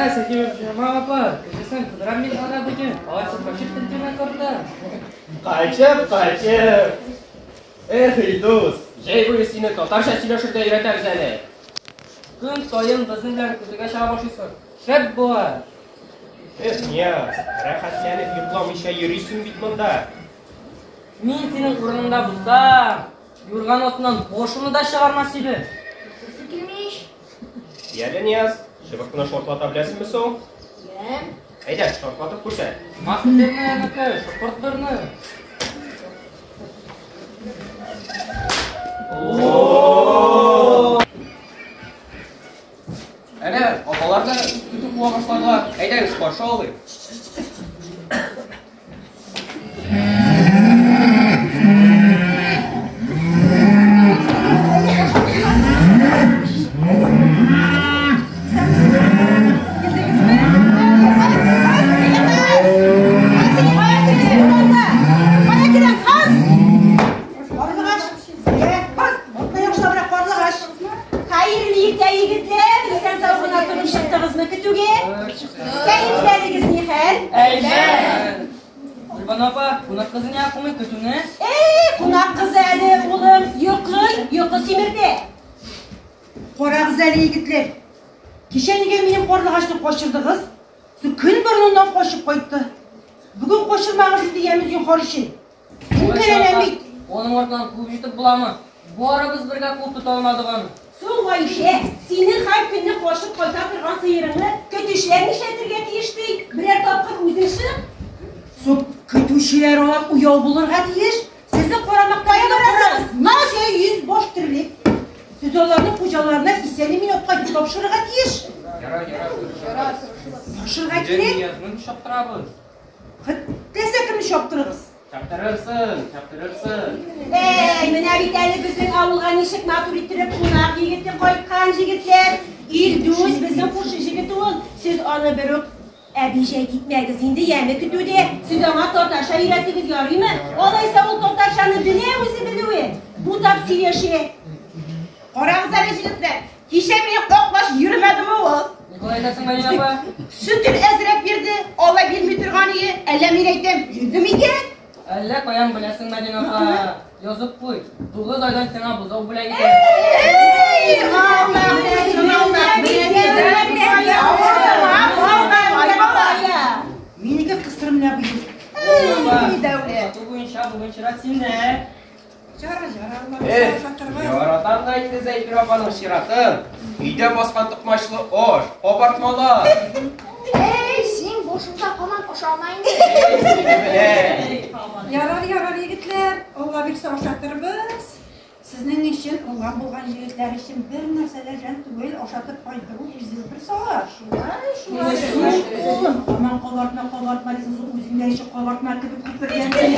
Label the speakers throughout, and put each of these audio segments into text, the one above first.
Speaker 1: Менә Сәкибә апа, кешесен кыдырам мин ана бүген. Алайса качып тентүне корды.
Speaker 2: Качып, качып. Эх, Илдус, җәй буе сине татарча сөйләшергә өйрәтәбез әле.
Speaker 1: Көн саен безнең белән көтүгә чыга башлыйсың. Шәп була.
Speaker 2: Эх, Нияз, рәхәтләнеп йокламыйча йөрисең бит монда.
Speaker 1: Мин синең урыныңда булсам, юрган астыннан башымны да чыгармас идем.
Speaker 3: Йоклыйсы килми ич.
Speaker 2: Яле, Нияз, чыбыкны шартлата беләсеңме соң?
Speaker 3: Беләм.
Speaker 2: Әйдә, шартлатып күрсәт.
Speaker 1: Мактырны, әнекәй, шыпыртырны.
Speaker 2: Әнә, апалар да көтү куа башладылар. Әйдәгез, каршы алыйк.
Speaker 4: Хәерле иртә, егетләр! Исән-сау гына торып чыктыгызмы көтүгә? Кәефләрегез ни хәл?
Speaker 1: Әйбәт. Гөлбану апа, кунак кызы нигә кумый көтүне?
Speaker 4: Әй, кунак кызы әле, улым, йоклый, йокы симертә.
Speaker 5: Карагыз әле, егетләр. Кичә нигә минем карлыгачны качырдыгыз? Сез көн борыныннан качып кайтты. Бүген качырмагыз инде, яме зинһар өчен. Үпкәләнәм бит.
Speaker 1: Аның артыннан куып җитеп буламы? Барыбыз бергә куып тота алмадык аны.
Speaker 4: Соң, Гайшә, синең һәр көнне качып кайта торган сыерыңны көтүчеләр нишләтергә тиеш ди? Берәр тапкыр үзең чык.
Speaker 5: Соң, көтүчеләр алар уяу булырга тиеш. Сезнең карамакта
Speaker 4: Кая барасыз?
Speaker 5: Ничә йөз баш терлек. Сез аларның хуҗаларына исән-имин алып кайтып тапшырырга тиеш.
Speaker 1: Ярар, ярар.
Speaker 5: Тапшырырга кирәк.
Speaker 1: Ниязны чаптырабыз.
Speaker 5: Теләсә кемне чаптырыгыз.
Speaker 2: Чаптырырсың, чаптырырсың.
Speaker 4: Әй, менә бит әле безнең авылга ничек матур иттереп кунак егете кайткан, җегетләр. Илдус безнең күрше җегете ул. Сез аны берүк әбижәйт итмәгез инде, яме көтүдә. Сез аңа татарча өйрәтегез, ярыймы? Алайса ул татарчаны белә үзе белүе. Бутап сөйләшә.
Speaker 6: Карагыз әле, җегетләр. Кичә мине каклаш йөрмәдеме ул?
Speaker 1: Николай әйтәсең, Мәдинә апа?
Speaker 6: Сөтен әзрәк бирде, алай бирми торган ие. Әллә мин әйтәм, йөрде микән?
Speaker 1: Әллә каян беләсең, Мәдинә апа? Язып куй. 9 айдан сиңа бозау бүләк итәм.
Speaker 6: Эй, Аллаһ,
Speaker 5: Минеке кысыр менә быел.
Speaker 6: Эй, дәүләт.
Speaker 1: Сату буенча бүген чират синдә.
Speaker 2: Эх, яратам да инде Зәйтүн апаның чиратын. Өйдә баскан токмачлы аш, кабартмалар.
Speaker 3: Әй, син башыңда һаман ашама инде.
Speaker 2: Эй, сине белә.
Speaker 7: Ярар, ярар, егетләр, Алла бирсә ашатырбыз. Сезнең өчен, уңган булган җегетләр өчен бер нәрсә дә жәл түгел, ашатып кайтыру үзе бер савап.
Speaker 4: Шулай, шулай.
Speaker 5: Соң, улым, һаман кабартма, кабартма дисең, соң үзең дә ничек кабартма кебек күпергәнсең.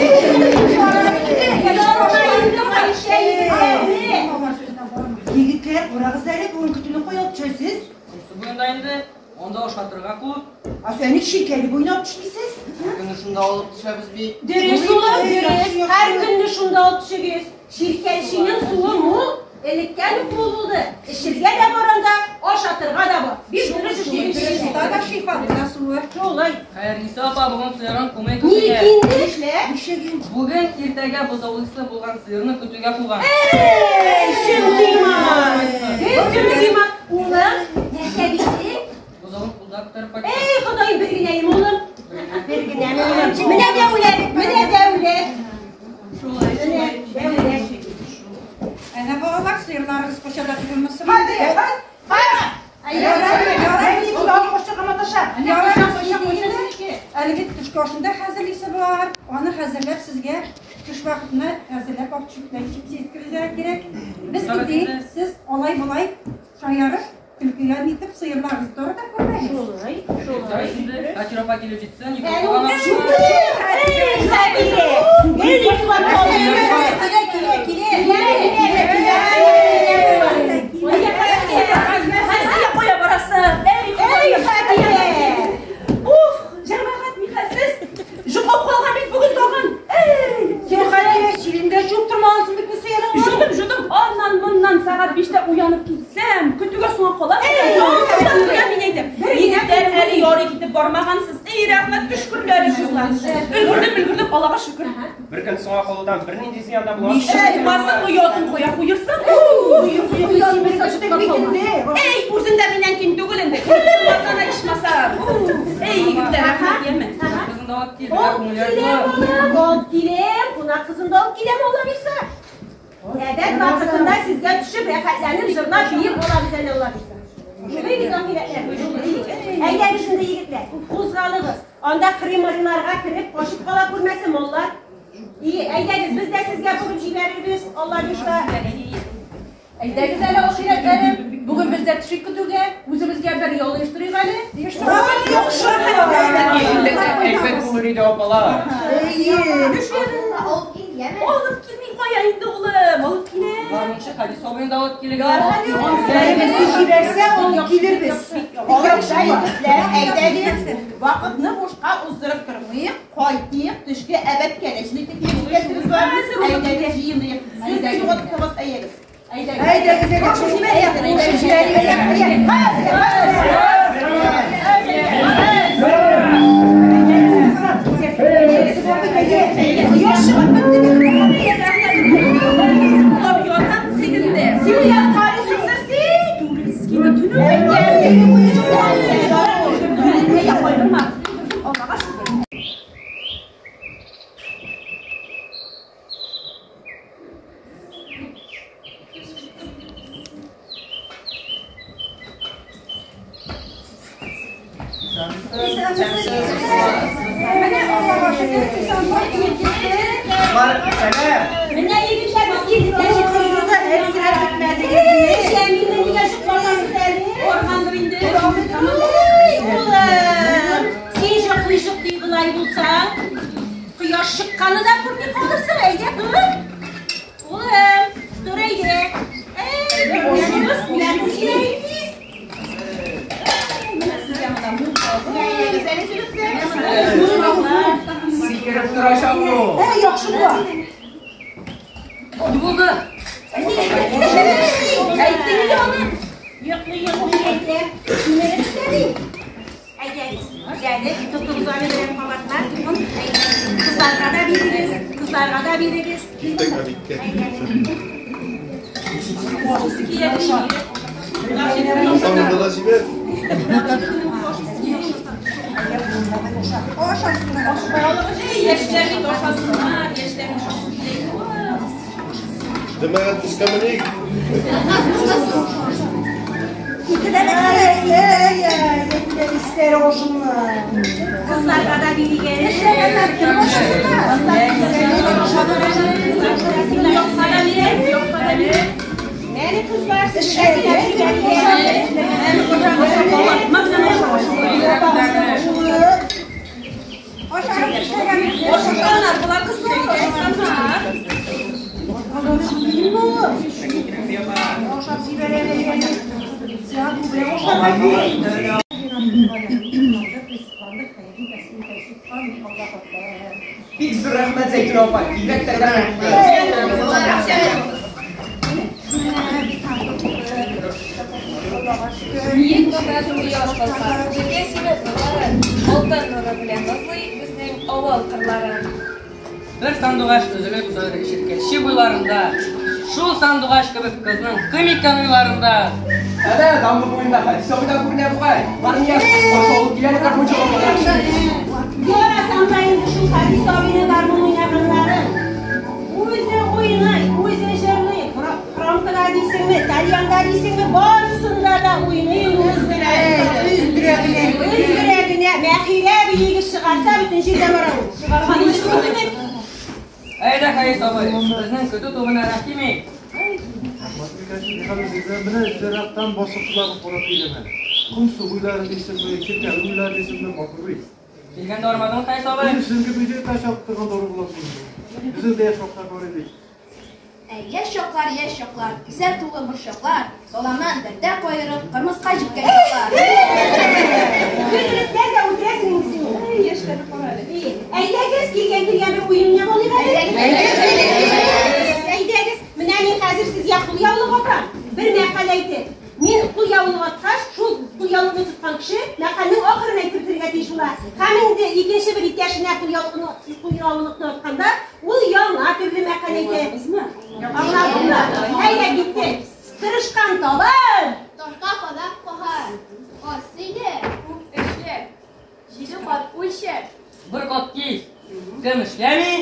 Speaker 4: Ярма инде, Гайшә, егетләрне.
Speaker 7: Алар сүзенә барма.
Speaker 5: Егетләр, карагыз әле, бүген көтүне кая алып төшәсез?
Speaker 1: Су буенда инде. Анда ашатырга күп.
Speaker 5: Ә сез ник шикәре буена алып төшмисез?
Speaker 8: Көнне шунда алып төшәбез бит.
Speaker 4: Дөрес, улым, дөрес. Һәр көнне шунда алып төшегез. Ширкәнченең суы мул, электән үк мул булды. Эчергә дә бар анда, ашатырга да бар. Бик дөрес эшлисез.
Speaker 7: Та да шифалы да суы.
Speaker 4: Шулай.
Speaker 1: Хәерниса апа бүген сыерын кумый
Speaker 4: Ник
Speaker 1: көтүгә.
Speaker 4: инде? Нишләп?
Speaker 5: Нишләгән?
Speaker 1: Бүген иртәгә бозаулысы булган сыерны көтүгә куган.
Speaker 4: Эй, Сөнтимас! Эй, Сөнтимас! Улым, нәрсә дисең?
Speaker 1: Бозавын кулда күтәреп кайтты.
Speaker 4: Эй, Ходаем, бер генәем, улым. Бер генәм, улым. Менә дәүләт, менә дәүләт.
Speaker 7: Шулай,
Speaker 4: Менә
Speaker 7: шулай.
Speaker 4: дәүләт.
Speaker 7: Әнә балалар, сыерларыгыз кочада түгелме соң?
Speaker 5: Хәзер, хәзер.
Speaker 7: Ярар, ярар.
Speaker 5: Әни, кулда алып качырга маташа.
Speaker 7: Ярар, әле бит төшке ашын да хәзерлисе бар. Аны хәзерләп сезгә төш вакытына хәзерләп алып төшеп җиткерергә кирәк. Без китик, сез алай-болай шаярып, көлкегә нитеп сыерларыгызны тора да күрмәгез.
Speaker 4: Шулай, шулай.
Speaker 1: Инде Хәтир апа килеп җитсен,
Speaker 4: Әле
Speaker 1: йоклап
Speaker 4: ул
Speaker 1: калган.
Speaker 4: Эй, Хәтирә! Эй, йоклап калды. Килә, килә, килә. Килә, килә, килә.
Speaker 6: Хәтирә, кая барасың? Эй,
Speaker 4: Эй, Хәтирә!
Speaker 6: Уф, җәмәгать, нихәлсез. Йоклап калган бит бүген тагын. Эй,
Speaker 5: Син Хәтирә, чилеңдә чүп тормагансың бит сыерыңны.
Speaker 6: Жудым, жудым. Аннан моннан сәгать 5-тә уянып китсәм, көтүгә соңга калам. Эй, мин әйтәм. Егетләр, бармагансыз. Эй, рәхмәт төшкерләре кызлар. Өлгердем, өлгердем, Аллага шөкер.
Speaker 2: Бер көн соңга калудан бернинди зыян да булмас.
Speaker 6: Эй, басың оятын кая куерсың? Эй, үзең дә миннән ким түгел инде. Тормасана ичмасам. Эй, егетләр, рәхмәт, яме.
Speaker 1: Кызын да алып кил,
Speaker 4: Алып
Speaker 1: күңелләр
Speaker 4: киләм,
Speaker 1: була.
Speaker 4: балам, алып киләм. Кунак кызын да алып киләм, Алла бирсә. Әбәт вакытында сезгә төшеп, рәхәтләнеп, җырлап, биеп алабыз әле, Алла бирсә. Шулай бит, ахирәтләр. Әйдәгез инде, егетләр, кузгалыгыз. Анда кремариларга кереп, качып кала күрмәсен маллар. И, әйдәгез, без дә сезгә күреп җибәрербез, Алла бирсә.
Speaker 9: Әйдәгез әле, ахирәтләрем. Бүген без дә төшик көтүгә, үзебезгә бер ял оештырыйк әле.
Speaker 2: Әйбәт булыр иде, апалар.
Speaker 3: Алып кил, яме.
Speaker 6: Алып килмим кая инде, улым, алып киләм.
Speaker 1: Гармунчы Хадис абыйны да алып килегез.
Speaker 5: Сез җибәрсә, алып килербез.
Speaker 10: Алайса, егетләр, әйдәгез, вакытны бушка уздырып тормыйк, кайтыйк, төшке әбәткә дә җыйныйк дип җитәсебез бар. Әйдәгез, җыеныйк. Сез дә югалттыгыз, әйдәгез.
Speaker 5: Әйдәгез, әйдәгез, җибәрик. Кояш чыгып бетте бит.
Speaker 6: Йоклап ятам синеңдә.
Speaker 4: Син уяп карыйсың, син.
Speaker 6: Дурецкийны төне кайгырма. Аллага шөкер.
Speaker 7: Менә Аллага шөкер, исән-сау килеп җиттек.
Speaker 2: Кызлар, сәлам.
Speaker 4: Менә егетләр, без килдек тә җиттек.
Speaker 5: Кызы әлсерәп бетмәдегезме?
Speaker 4: Җәмилне нигә шукланасыз әле?
Speaker 6: Аргандыр инде.
Speaker 4: Ой, улым, син җоклый-җоклый болай булсаң, кояш чыкканы да күрми калырсың, әйдә тор. Улым, тор әйдә. Әй, башыбыз менә килә инде.
Speaker 6: Менә сезгә монда мул
Speaker 10: Әйдәгез әле, җегетләр.
Speaker 2: Сикереп торачак ул.
Speaker 5: Ә, яхшы була.
Speaker 1: Ни булды?
Speaker 4: Әйттең инде аны. Йоклый-йоклый әйтә. Симереп бетә ди. Әйдәгез, җәле, тотыгыз аны белән кабатлар. Әйдәгез, кызларга да бирегез, кызларга да бирегез.
Speaker 11: Киттек әбиткә. Апаңны да җибәр.
Speaker 6: Яшьләр бит ашасыннар, яшьләр ашасын.
Speaker 11: Җәмәгать эскәмәлек.
Speaker 5: Әй, әй, әй, истәре ошымны.
Speaker 4: Кызларга да бирегез.
Speaker 6: Йокка да бирә, йокка да бирә.
Speaker 4: Мәне кызлар, сезгә җибәрегез.
Speaker 6: Ашаганнар, болар кызлар, ашаганнар.
Speaker 5: Ашап җибәрәләр. Сиңа күбрәк ашарга кирәк.
Speaker 2: Бик зур рәхмәт, Зәйтүнә апа. Бигрәк тә рәхмәт.
Speaker 12: Биек күкрәк кояш калка, җиргә сибеп нурларын, алтын нуры белән назлый безнең авыл кырларын.
Speaker 1: Бер сандугач өзелеп сайрый Чиркәче буйларында. Шул сандугач кебек кызның кем икән уйларында?
Speaker 2: Әнә, дамба буенда Хадис абый да күренә бугай. Бармия, каршы алып килә әле гармунчы апалар.
Speaker 4: Ярасам да инде шул Хадис абыйны гармун уйнаганнарын. Үзе уйный, үзе җырлый. Хромкада дисеңме, тальянда дисеңме, барысында да уйный ул өздерә.
Speaker 5: Өздерә генә.
Speaker 4: Өздерә генә. Мәхирә биеге чыгарса, бөтен җирдә бара ул.
Speaker 6: Чыгарган инде.
Speaker 1: Әйдә, Хадис абый, безнең көтү тубына рәхим ит.
Speaker 11: Менә ерактан басыкларын карап киләм. Ком су буйлары дисеңме, чиркәү буйлары дисеңме, матур бит.
Speaker 1: Килгәндә армадың, Хадис абый?
Speaker 11: Сезнең бөҗәк ташап торган доры була шул. Безнең дә яшь чаклар бар иде.
Speaker 3: Ә яшь чаклар, яшь чаклар, кесә тулы борчаклар, саламнан дәртә каерып, кырмыска җиткән чаклар.
Speaker 4: Көлдереп дә үтерәсең инде син.
Speaker 6: Яшьләрне кара әле.
Speaker 4: Әйдәгез, килгән килгән бер уен уйнап алыйк әле. Әйдәгез, менә мин хәзер сезгә кулъяулык атам. Бер мәкаль әйтеп. Мин кулъяулык аткач, шул кулъяулыкны тоткан кеше мәкальнең ахырын әйтеп бетерергә тиеш була. икенче бер иптәшенә кулъяулыкны атканда, ул яңа төрле мәкаль әйтә. Аңладыңмы? Әйдә киттек. Тырышкан табар.
Speaker 3: Ташка кадак кагар. Аз сөйлә,
Speaker 12: күп эшлә. Җиде кат үлчә.
Speaker 1: Бер кат кис. Кем эшләми?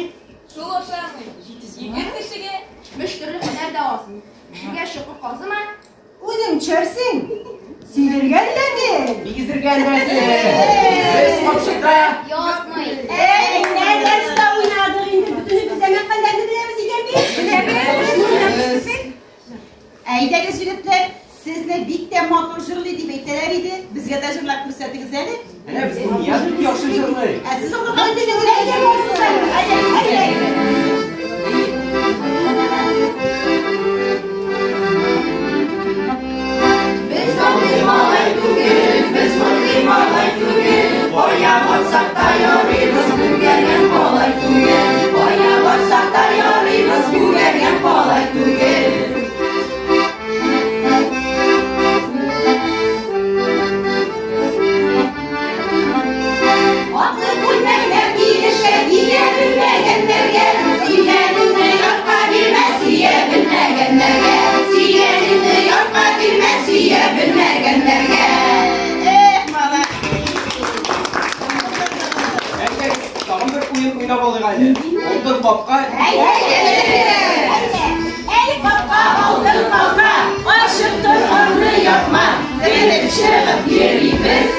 Speaker 12: Шул ашамый. Җитез егет кешегә
Speaker 3: мең төрле һөнәр дә аз. Кешегә чокыр казыма.
Speaker 5: Үзең төшәрсең. Сөйләргә дә тел.
Speaker 2: Бизергә дә тел. Без капчыкта
Speaker 3: ятмый.
Speaker 4: Әй, менә дәрестә уйнадык инде. Бөтенебез дә мәкальләрне беләбез икән бит.
Speaker 10: Беләбез. Әйдәгез, егетләр, сезне бик тә матур җырлый дип әйтәләр иде. Безгә дә җырлап күрсәтегез әле.
Speaker 2: Менә безнең Нияз бик яхшы җырлый.
Speaker 10: Ә сез укырга әйдә, әйдә.
Speaker 13: Без андый малай түгел, без мондый малай түгел. Кая барсак та ярыйбыз, күгәргән палай түгел. Кая барсак та ярыйбыз, күгәргән палай түгел. Атлы күлмәкләр килешә, кия белмәгәннәргә. Сөйгәнеңне ятка бирмә, сөя белмәгәннәргә. Сөйгәнеңне ятка бирмә, сөя белмәгәннәргә.
Speaker 10: Эх, молодцы.
Speaker 2: Әйдәгез, тагын бер уен уйнап алыйк әле. Алтын капка.
Speaker 4: Әй, капка, алтын капка, ачык тор, аны япма. Кереп чыгып йөрибез.